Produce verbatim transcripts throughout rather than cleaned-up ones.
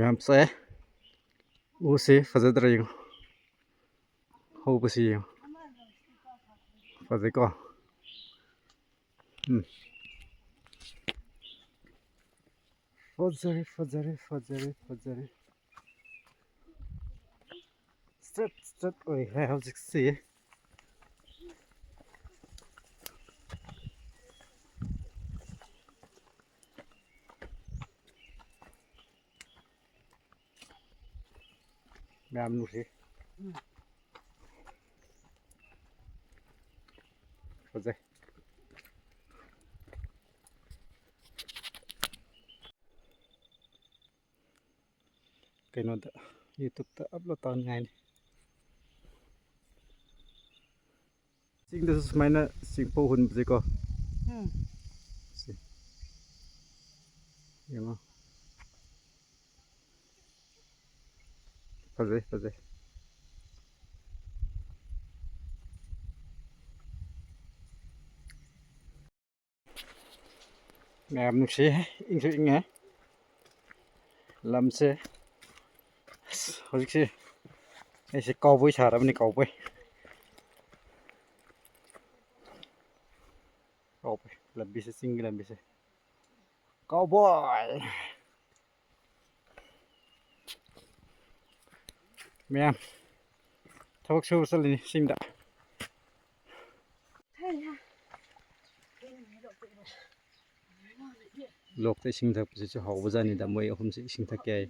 ꯌꯥꯝ ꯆꯥꯏ꯫ ꯎꯁꯦ ꯐꯖꯗ꯭ꯔꯥ ꯌꯦꯡꯉꯣ꯫ ꯍꯧꯕꯁꯤ ꯌꯦꯡꯉꯣ꯫ ꯐꯖꯩꯀꯣ? ꯎꯝ꯫ ꯐꯖꯔꯦ, ꯐꯖꯔꯦ, ꯐꯖꯔꯦ, ꯐꯖꯔꯦ꯫ ꯆꯠ ꯆꯠ ꯑꯣꯏꯈ꯭ꯔꯦ ꯍꯧꯖꯤꯛꯁꯤ꯫ ꯃꯌꯥꯝ ꯅꯨꯡꯁꯤ꯫ ꯐꯖꯩ꯫ ꯀꯩꯅꯣꯗ, YouTubeꯇ upload ꯇꯧꯅꯤꯡꯉꯥꯏꯅꯤ꯫ ꯆꯤꯡꯗꯁꯨ ꯁꯨꯃꯥꯏꯅ ꯆꯤꯡꯐꯧ ꯍꯨꯟꯕꯁꯦꯀꯣ꯫ ꯎꯝ꯫ ꯁꯤ꯫ ꯌꯦꯡꯉꯣ꯫ ꯐꯖꯩ, ꯐꯖꯩ꯫ ꯃꯌꯥꯝ ꯅꯨꯡꯁꯤꯍꯦ, ꯏꯪꯁꯨ ꯏꯪꯉꯦ ꯂꯝꯁꯦ꯫ ꯑꯁ, ꯍꯧꯖꯤꯛꯁꯦ ꯑꯩꯁꯦ cowboy ꯁꯥꯔꯕꯅꯤ, cowboy꯫ Cowboy, ꯂꯝꯕꯤꯁꯦ, ꯆꯤꯡꯒꯤ ꯂꯝꯕꯤꯁꯦ꯫ Cowboy! ꯃꯌꯥꯝ ꯊꯕꯛ ꯁꯨꯕ ꯆꯠꯂꯤꯅꯤ ꯆꯤꯡꯗ꯫ ꯂꯣꯛꯇ ꯏꯁꯤꯡ ꯊꯛꯄꯁꯤꯁꯨ ꯍꯥꯎꯕꯖꯥꯠꯅꯤꯗ, ꯃꯣꯏ ꯑꯍꯨꯝꯁꯦ ꯏꯁꯤꯡ ꯊꯛꯀꯦ ꯍꯥꯏ꯫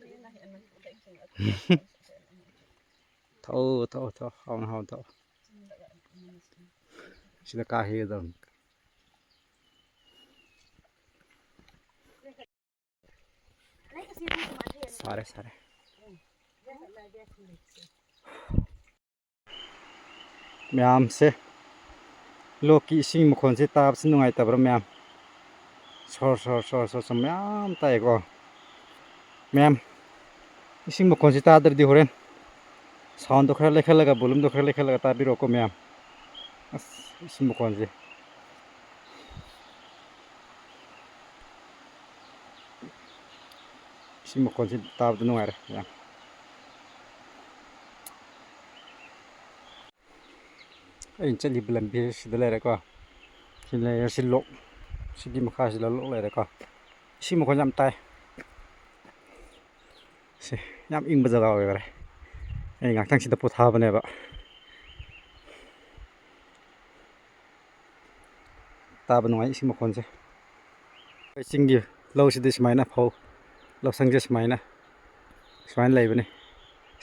ꯊꯛꯑꯣ, ꯊꯛꯑꯣ, ꯊꯛꯑꯣ, ꯍꯥꯎꯅ ꯍꯥꯎꯅ ꯊꯛꯑꯣ꯫ ꯁꯤꯗ ꯀꯥ ꯍꯦꯛꯒꯗꯕꯅꯤ꯫ ꯁꯥꯔꯦ, ꯁꯥꯔꯦ꯫ ꯃꯌꯥꯝꯁꯦ, ꯂꯣꯛꯀꯤ ꯏꯁꯤꯡ ꯃꯈꯣꯟꯁꯦ ꯇꯥꯕꯁꯤ ꯅꯨꯡꯉꯥꯏꯇꯕ꯭ꯔꯥ ꯃꯌꯥꯝ? ꯁꯣꯔ, ꯁꯣꯔ, ꯁꯣꯔ, ꯁꯣꯔ, ꯁꯣꯔ ꯃꯌꯥꯝ ꯇꯥꯏꯀꯣ꯫ ꯃꯌꯥꯝ, ꯏꯁꯤꯡ ꯃꯈꯣꯟꯁꯤ ꯇꯥꯗ꯭ꯔꯗꯤ ꯍꯣꯔꯦꯟ soundꯗꯣ ꯈꯔ ꯂꯩꯈꯠꯂꯒ, volumeꯗꯣ ꯈꯔ ꯂꯩꯈꯠꯂꯒ ꯇꯥꯕꯤꯔꯛꯑꯣꯀꯣ ꯃꯌꯥꯝ꯫ ꯑꯁ, ꯏꯁꯤꯡ ꯃꯈꯣꯟꯁꯦ꯫ ꯁꯤ ꯃꯈꯣꯟꯁꯤ ꯇꯥꯕꯗ ꯅꯨꯡꯉꯥꯏꯔꯦ ꯌꯥꯝ꯫ ꯑꯩꯅ ꯆꯠꯂꯤꯕ ꯂꯝꯕꯤ ꯁꯤꯗ ꯂꯩꯔꯦꯀꯣ꯫ ꯁꯤ ꯂꯩꯔꯦ, ꯁꯤ ꯂꯣꯛ, ꯁꯤꯒꯤ ꯃꯈꯥꯁꯤꯗ ꯂꯣꯛ ꯂꯩꯔꯦꯀꯣ꯫ ꯏꯁꯤꯡ ꯃꯈꯣꯟ ꯌꯥꯝ ꯇꯥꯏ꯫ ꯁꯤ ꯌꯥꯝ ꯏꯪꯕ ꯖꯒꯥ ꯑꯣꯏꯈꯔꯦ꯫ ꯑꯩ ꯉꯥꯛꯇꯪ ꯁꯤꯗ ꯄꯣꯊꯥꯕꯅꯦꯕ꯫ ꯇꯥꯕ ꯅꯨꯡꯉꯥꯏ ꯏꯁꯤꯡ ꯃꯈꯣꯟꯁꯦ꯫ ꯑꯩꯈꯣꯏ ꯆꯤꯡꯒꯤ ꯂꯧꯁꯤꯗꯤ ꯁꯨꯃꯥꯏꯅ ꯐꯧ, ꯂꯧꯁꯪꯁꯦ ꯁꯨꯃꯥꯏꯅ, ꯁꯨꯃꯥꯏꯅ ꯂꯩꯕꯅꯤ꯫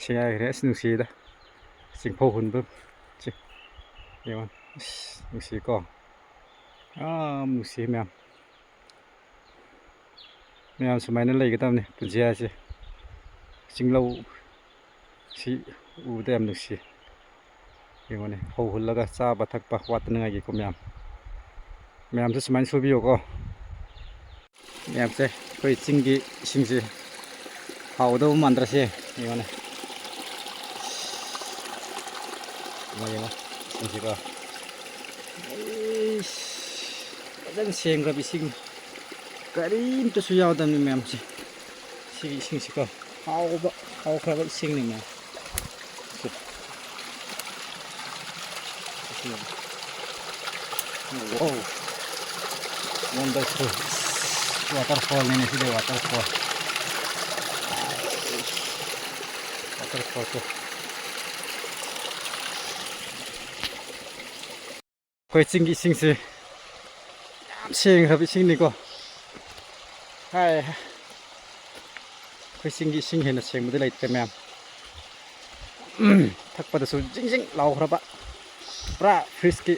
ꯁꯤ ꯉꯥꯏꯈ꯭ꯔꯦ꯫ ꯑꯁ, ꯅꯨꯡꯁꯤꯗ꯫ ꯆꯤꯡꯐꯧ ꯍꯨꯟꯕ꯫ ꯁꯤ ꯌꯦꯡꯉꯣ꯫ ꯑꯁ, ꯅꯨꯡꯁꯤꯀꯣ꯫ ꯌꯥꯝ ꯅꯨꯡꯁꯤ ꯃꯌꯥꯝ꯫ ꯃꯌꯥꯝ ꯁꯨꯃꯥꯏꯅ ꯂꯩꯒꯗꯕꯅꯤ ꯄꯨꯟꯁꯤ ꯍꯥꯏꯁꯦ꯫ ꯆꯤꯡꯂꯧ ꯁꯤ ꯎꯕꯗ ꯌꯥꯝ ꯅꯨꯡꯁꯤ꯫ ꯌꯦꯡꯉꯣꯅꯦ, ꯐꯧ ꯍꯨꯜꯂꯒ ꯆꯥꯕ ꯊꯛꯄ ꯋꯥꯠꯇꯅꯉꯥꯏꯒꯤꯀꯣ ꯃꯌꯥꯝ꯫ ꯃꯌꯥꯝꯁꯨ ꯁꯨꯃꯥꯏꯅ ꯁꯨꯕꯤꯌꯨꯀꯣ꯫ ꯃꯌꯥꯝꯁꯦ, ꯑꯩꯈꯣꯏ ꯆꯤꯡꯒꯤ ꯏꯁꯤꯡꯁꯦ ꯍꯥꯎꯒꯗꯧꯕ ꯃꯥꯟꯗ꯭ꯔꯁꯦ? ꯌꯦꯡꯉꯣꯅꯦ꯫ ꯌꯦꯡꯉꯣ, ꯌꯦꯡꯉꯣ꯫ ꯏꯁꯤꯡꯁꯤꯀꯣ꯫ ꯑꯩꯁ, ꯐꯖꯅ ꯁꯦꯡꯈ꯭ꯔꯕ ꯏꯁꯤꯡ꯫ ꯀꯔꯤꯝꯇꯁꯨ ꯌꯥꯎꯗꯕꯅꯤ ꯃꯌꯥꯝꯁꯦ꯫ ꯁꯤꯒꯤ ꯏꯁꯤꯡꯁꯤꯀꯣ꯫ ꯍꯥꯎꯕ, ꯍꯥꯎꯈ꯭ꯔꯕ ꯏꯁꯤꯡꯅꯤ ꯃꯌꯥꯝ꯫ ꯁꯤ꯫ ꯁꯤ꯫ Wow. Wonderful. Waterfall ꯅꯤꯅꯦ ꯁꯤꯗꯤ, waterfall. Waterfall ꯁꯦ꯫ ꯑꯩꯈꯣꯏ ꯆꯤꯡꯒꯤ ꯏꯁꯤꯡꯁꯦ ꯌꯥꯝ ꯁꯦꯡꯈ꯭ꯔꯕ ꯏꯁꯤꯡꯅꯤꯀꯣ꯫ ꯍꯥꯏ꯫ ꯑꯩꯈꯣꯏ ꯆꯤꯡꯒꯤ ꯏꯁꯤꯡ ꯍꯦꯟꯅ ꯁꯦꯡꯕꯗꯤ ꯂꯩꯇ꯭ꯔꯦ ꯃꯌꯥꯝ꯫ ꯊꯛꯄꯗꯁꯨ ꯖꯤꯡ ꯖꯤꯡ ꯂꯥꯎꯈ꯭ꯔꯕ꯫ ꯄꯨꯔꯥ fridge ꯀꯤ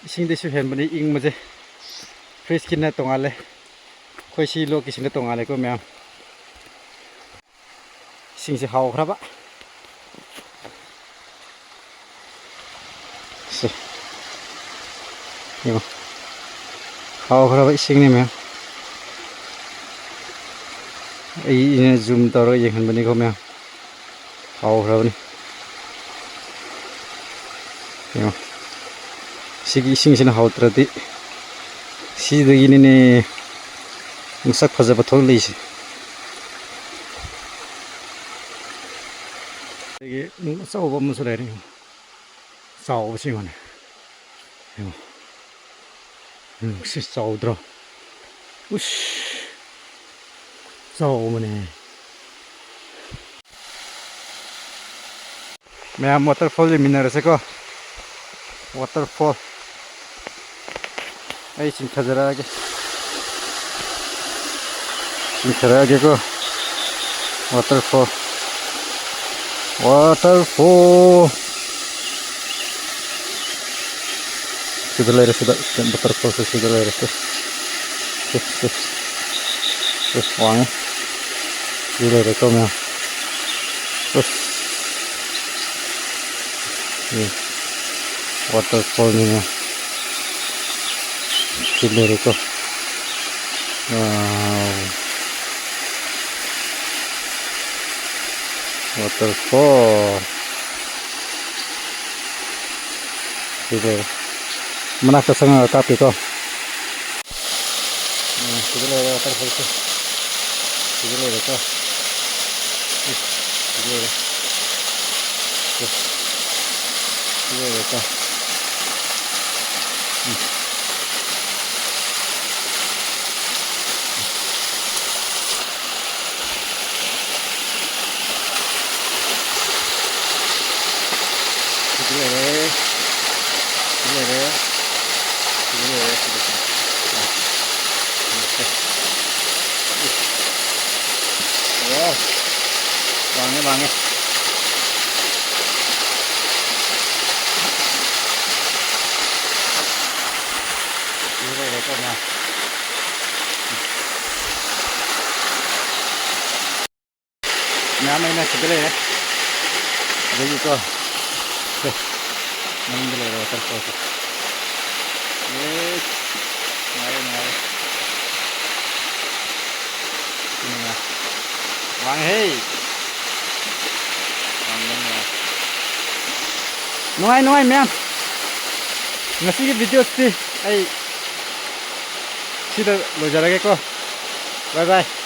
ꯏꯁꯤꯡꯗꯩꯁꯨ ꯍꯦꯟꯕꯅꯤ ꯏꯪꯕꯁꯦ꯫ Fridge ꯀꯤꯅ ꯇꯣꯉꯥꯜꯂꯦ꯫ ꯑꯩꯈꯣꯏ ꯁꯤ ꯂꯣꯛꯀꯤꯁꯤꯅ ꯇꯣꯉꯥꯜꯂꯦꯀꯣ ꯃꯌꯥꯝ꯫ ꯏꯁꯤꯡꯁꯦ ꯍꯥꯎꯈ꯭ꯔꯕ꯫ ꯁꯦ꯫ ꯌꯦꯡꯉꯣ꯫ ꯍꯥꯎꯈ꯭ꯔꯕ ꯏꯁꯤꯡꯅꯤ ꯃꯌꯥꯝ꯫ ꯑꯩ, ꯑꯩꯅ zoom ꯇꯧꯔꯒ ꯌꯦꯡꯍꯟꯕꯅꯤꯀꯣ ꯃꯌꯥꯝ꯫ ꯍꯥꯎꯈ꯭ꯔꯕꯅꯤ꯫ ꯌꯦꯡꯉꯣ꯫ ꯁꯤꯒꯤ ꯏꯁꯤꯡꯁꯤꯅ ꯍꯥꯎꯇ꯭ꯔꯗꯤ ꯁꯤꯗꯒꯤꯅꯤꯅꯦ ꯃꯁꯛ ꯐꯖꯕ ꯊꯣꯛꯂꯛꯏꯁꯦ꯫ ꯅꯨꯡ ꯑꯆꯧꯕ ꯑꯃꯁꯨ ꯂꯩꯔꯦ꯫ ꯌꯦꯡꯉꯣ꯫ ꯆꯥꯎꯕꯁꯤ ꯌꯦꯡꯉꯣꯅꯦ꯫ ꯌꯦꯡꯉꯣ꯫ ꯅꯨꯡꯁꯤ ꯆꯥꯎꯗ꯭ꯔꯣ? ꯎꯁ! ꯆꯥꯎꯕꯅꯦ꯫ ꯃꯌꯥꯝ waterfall ꯌꯦꯡꯃꯤꯟꯅꯔꯁꯦꯀꯣ꯫ Waterfall꯫ ꯑꯩ ꯆꯤꯡꯊꯖꯔꯛꯑꯒꯦ꯫ ꯆꯤꯡꯊꯔꯛꯑꯒꯦꯀꯣ꯫ Waterfall꯫ Waterfall꯫ ꯁꯤꯗ ꯂꯩꯔꯦ, ꯁꯤꯗ꯫ Waterfallꯁꯦ ꯁꯤꯗ ꯂꯩꯔꯦ꯫ ꯁꯤ, ꯁꯤ, ꯁꯤ꯫ ꯁꯤ ꯋꯥꯡꯉꯦ꯫ ꯁꯤ ꯂꯩꯔꯦꯀꯣ ꯃꯌꯥꯝ꯫ ꯑꯁ꯫ ꯁꯤ waterfallꯅꯤꯅꯦ꯫ ꯁꯤ ꯂꯩꯔꯦꯀꯣ꯫ Wow꯫ Waterfall꯫ ꯁꯤ ꯂꯩꯔꯦ꯫ ꯃꯅꯥꯛꯇ ꯆꯪꯉꯒ ꯀꯥꯞꯀꯦꯀꯣ꯫ ꯎꯝ, ꯁꯤꯗ ꯂꯩꯔꯦ waterfallꯁꯦ꯫ ꯁꯤꯗ ꯂꯩꯔꯦꯀꯣ꯫ ꯎꯝ, ꯁꯤꯗ ꯂꯩꯔꯦ꯫ ꯁꯤ, ꯁꯤꯗ ꯂꯩꯔꯦꯀꯣ꯫ ꯎꯝ꯫ ꯁꯤꯗ ꯂꯩꯔꯦ꯫ ꯁꯤꯗ ꯂꯩꯔꯦ꯫ ꯁꯤꯗ ꯂꯩꯔꯦ꯫ ꯁꯤꯗ, ꯁꯤꯗ꯫ ꯋꯥꯎ꯫ ꯋꯥꯡꯉꯦ, ꯋꯥꯡꯉꯦ꯫ ꯁꯤꯗ ꯂꯩꯔꯦꯀꯣ ꯃꯌꯥꯝ꯫ ꯃꯌꯥꯝ ꯑꯩꯅ ꯁꯤꯗ ꯂꯩꯔꯦ꯫ ꯑꯗꯒꯤꯀꯣ, ꯁꯦ, ꯃꯅꯤꯡꯗ ꯂꯩꯔꯦ waterfallꯁꯦ꯫ ꯑꯦ, ꯅꯨꯡꯉꯥꯏꯔꯦ, ꯅꯨꯡꯉꯥꯏꯔꯦ꯫ ꯅꯨꯡꯉꯥꯏ꯫ ꯋꯥꯡꯉꯦꯍꯦ꯫ ꯋꯥꯡꯕꯅꯤ, ꯋꯥꯡ-, ꯅꯨꯡꯉꯥꯏ, ꯅꯨꯡꯉꯥꯏ ꯃꯌꯥꯝ꯫ ꯉꯁꯤꯒꯤ videoꯁꯤ ꯑꯩ ꯁꯤꯗ ꯂꯣꯏꯖꯔꯒꯦꯀꯣ꯫ Bye bye꯫